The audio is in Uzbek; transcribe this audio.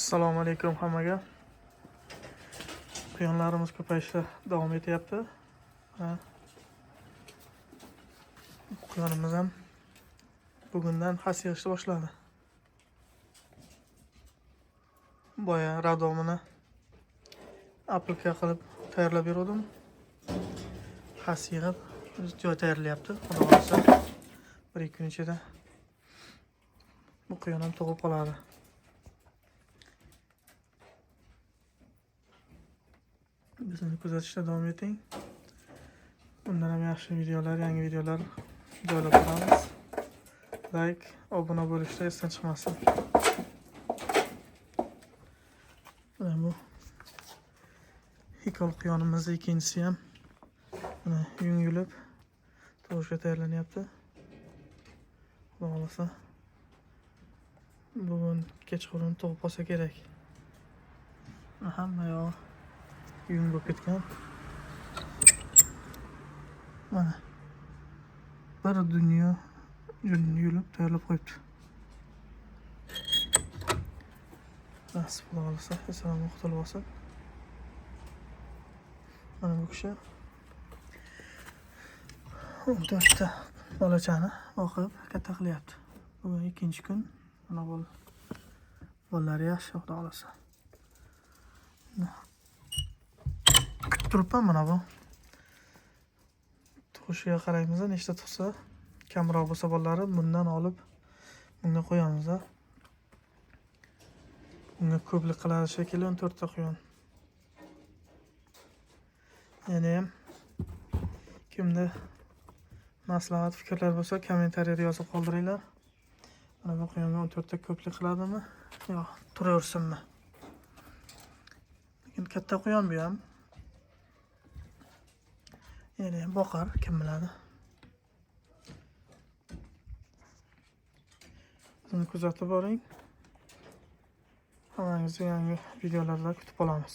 Assalomu alaykum hammaga. Quyonlarimiz ko'payishda davom etyapti. Ha. Quyonimiz ham bugundan xas yig'ishni boshladi. Boya radomini aplika qilib tayyorlab berdim. Xas yig'ib joy tayyorlayapti. Xudo xohlasa 1-2 kun ichida bu quyon ham tug'ib qoladi. Bizni kuzatishda davom eting. Bundan ham yaxshi videolar, yangi videolar joylab boramiz. Like, obuna bo'lishda esdan chiqmasin. Mana bu hikol quyonimizni ikkinchisi ham mana yung yulib tug'ishga tayyorlanyapti. Xudo xohlasa bugun kechqurun tug'ib qolsa kerak. Hamma yog'i yung bo'lib ketgan. Mana bir dunyo junni yulib tayyorlab qo'yibdi. Nasib xudo xohlasa eson qutulib olsin. Mana bu kishi 14 ta bolachani boqib katta qilyapti. Bugun ikkinchi kun. Mana bolalari yaxshi, xudo xohlasa. Kutib turibman mana bu. Tug'ishiga qaraymiz, nechta tug'sa, kamroq bo'lsa bolalari bundan olib bunga qo'yamiz. Bunga ko'plik qiladi shekilli 14 ta quyon. Yana ham kimda maslahat, fikrlar bo'lsa, kommentariyada yozib qoldiringlar. Mana bu quyonga 14 ta ko'plik qiladimi? Yo'q, turaversinmi? Lekin katta quyon bu ham. Yana ham boqar, kim biladi. Bizni kuzatib boring. Hammangizni yangi videolarda kutib qolamiz.